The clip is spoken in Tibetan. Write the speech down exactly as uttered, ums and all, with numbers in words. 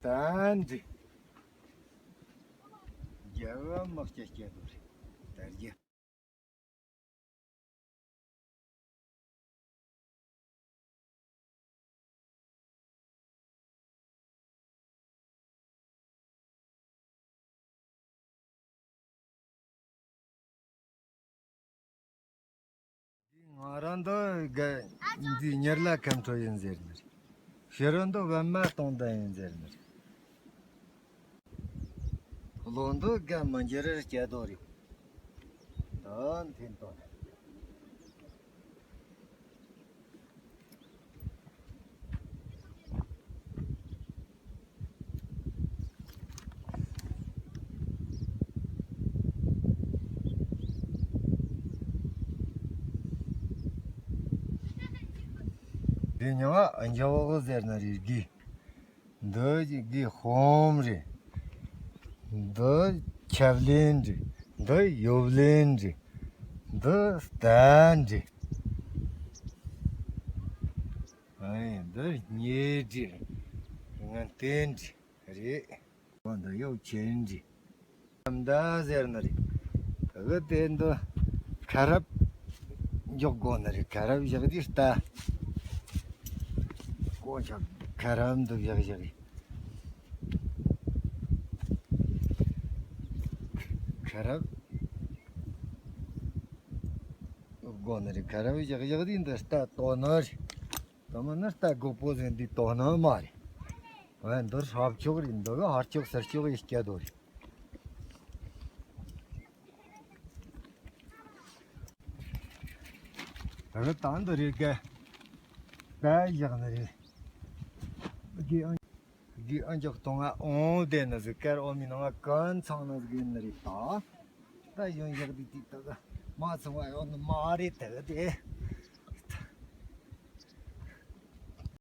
ད་འདི། རྒྱལ་བ་དམག་སྤྱི་སྐྱེ་དོ་རེད། ད་རྒྱལ། ང་རང་འདི་ག་འདི་གཉེར་ལ་ཁམས་ཁྲོ་ཡིན་ཟེར་ནི་རེད། ཕྱི་རོལ་འདི་པད་མ་སྟོང་ལྡན་ཡིན་ཟེར་ནི་རེད། བློ་འདི་ག་མི་འགྱུར་ར་སྐྱེ་དོ་རེད། ད་འཐེན་དོ། འདི་ཉི་མ་འཇོག་ཟེར་ན་རེད་གི། འདི་གི་ཧོམ་རེད། འདི་ཆབ་ལེན་རེད། འདི་ཡོབ་ལེན་རེད། འདི་རྟ་རེད། ཨེ། འདི་སྙེ་རེད། ང་རྟེན་རེད། འོ་འདི་ཡོབ་ཆེན་རེད། མདའ་ཟེར་ནི་རེད། གི་དེ་འདི་ཁ་རབ་འཇོག་དགོས་ནི་རེད། ཁ་རབ་བཞག་དུས་རྟ། ཀོ་ཆ་ཁ་རབ་འདི་བཞག་བཞག་གི། ཁ་རབ་དགོས་ནི་རེད། ཁ་རབ་བཞག་བཞག་དུས་འདི་རྟ་གཏོར་ནི་རེད། དེ་མིན་ན་རྟ་རྒོད་པོ་ཟིག་འདི་གཏོར་ནི་མ་རེད། ཨ། འདི་ཧྲབ་ཕྱོགས་རེད། འདི་གི་ཧར་ཕྱོགས་ཚུར་ཕྱོགས་ཡི་སྐྱ་རྡོ་རེད། ད་གི་ད་འདི་རེད་ག། ད་བཞག་ནི་རེད། དགེ་ཨ། དགེ་ཨ་འཇོག་གཏོང་ང་འོང་བསྡད་ནི་ཟིག་དཀར་འོ་མའི་ནང་ང་གན་ཚང་ནི་ཟིག་ཡིན་ནི་རེད་ད། ད་གཞོན་བཞག་དུས་དེ་ད་གི་མ་ཚང་བ་ཡོད་ནི་མ་རེད་ད་གི་དེ།